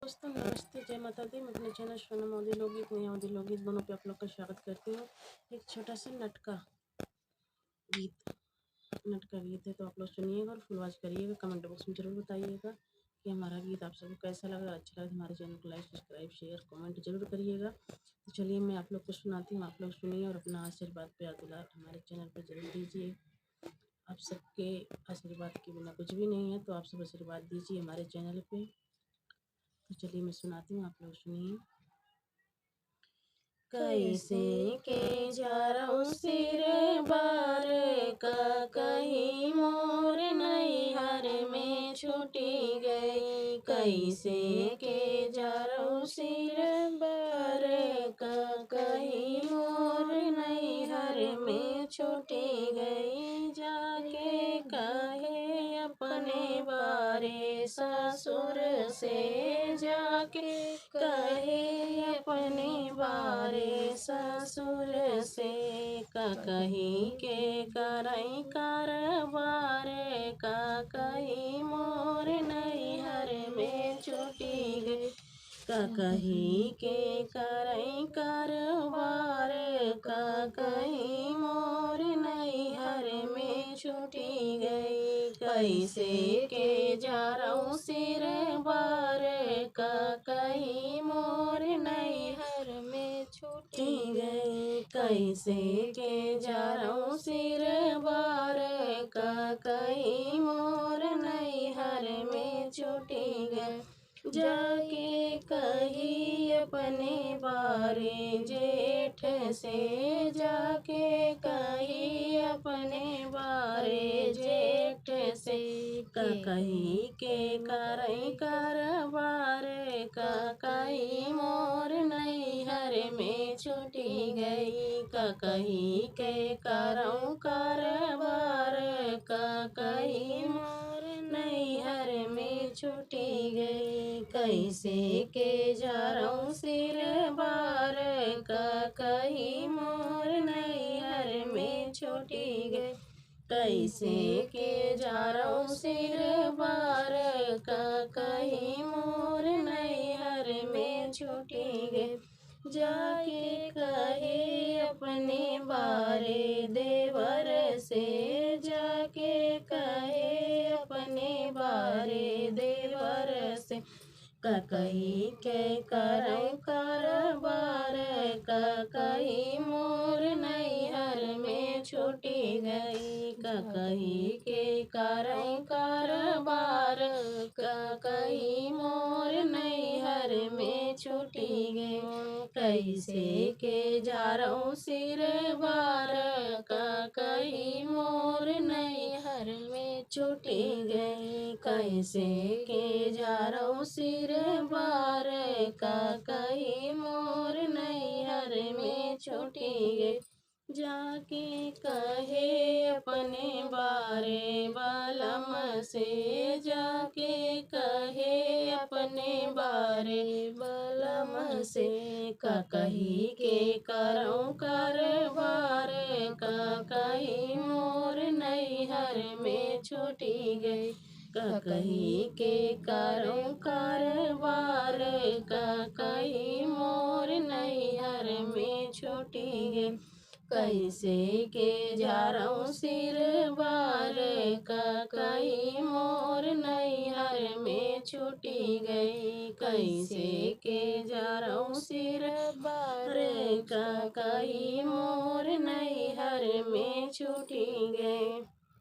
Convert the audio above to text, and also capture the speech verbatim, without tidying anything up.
दोस्तों नमस्ते, जय माता दी। मैं अपने चैनल सोनम अवधी लोकगीत, नई अवधी लोकगीत दोनों पे आप लोग का स्वागत करती हूँ। एक छोटा सा नटका गीत, नटका गीत है, तो आप लोग सुनिएगा और फुल वॉच करिएगा। कमेंट बॉक्स में जरूर बताइएगा कि हमारा गीत आप सबको कैसा लगा। अच्छा लगा तो हमारे चैनल को लाइक, सब्सक्राइब, शेयर, कमेंट जरूर करिएगा। तो चलिए मैं आप लोग को सुनाती हूँ, आप लोग सुनिए और अपना आशीर्वाद, प्यार, दुलार हमारे चैनल पर जरूर दीजिए। आप सबके आशीर्वाद के बिना कुछ भी नहीं है, तो आप सब आशीर्वाद दीजिए हमारे चैनल पे। तो चलिए मैं सुनाती हूँ, आप लोग सुनिए। कैसे के झारौ सिर बार, का कही मोर नैहर में छूटी गई। कैसे के झारौ सिर बार, का कही मोर नैहर में छूटी गई। जाके कहे अपने बारे ससुर से, जाके कहे अपने बारे ससुर से। का कही के करई कारबार, का कही मोर नैहर में छूटी गई। का कही के करई कारबार, का कही मोर नैहर में छूटी गई। कैसे के झारौ सिर बार, का कही मोर नैहर में छूटी गई। कैसे के झारौ सिर बार, का कही मोर नैहर में छूटी गई। जाके कही अपने बारे जेठ से, जाके कही अपने बारे जेठ से। का कही के करई कारबार, का कही मोर नैहर में छूटी गई। का कही के करौ कारबार, का कही मोर नैहर में छूटी गई। कैसे के झारौ सिर बार, का कही मोर नैहर में छूटी गई। कैसे के झारौ सिर बार, का कही मोर नैहर में छूटी गई। जाके कहे अपने बारे देवर से, जाके कहे अपने बारे देवर से। का कही के करौ कारबार, का कही मोर नैहर में छूटी गई। का कही के करौ कारबार, का कही मोर नैहर में छूटी गई। कैसे के झारौ सिर बार, का कही मोर नैहर में छूटी गई। कैसे के झारौ सिर बार, का कही मोर नैहर में छूटी गई। जाके कहे अपने बारे बलम से, जाके कहे अपने बारे बलम से। का कही के करौ कारबार, का कही मोर नैहर में छूटी गई। का कही के करौ कारबार, का कही मोर नैहर में छूटी गई। कैसे के झारौ सिर बार, का कही मोर नैहर में छूटी गई। कैसे के झारौ सिर बार, का कही मोर नैहर में छूटी गई।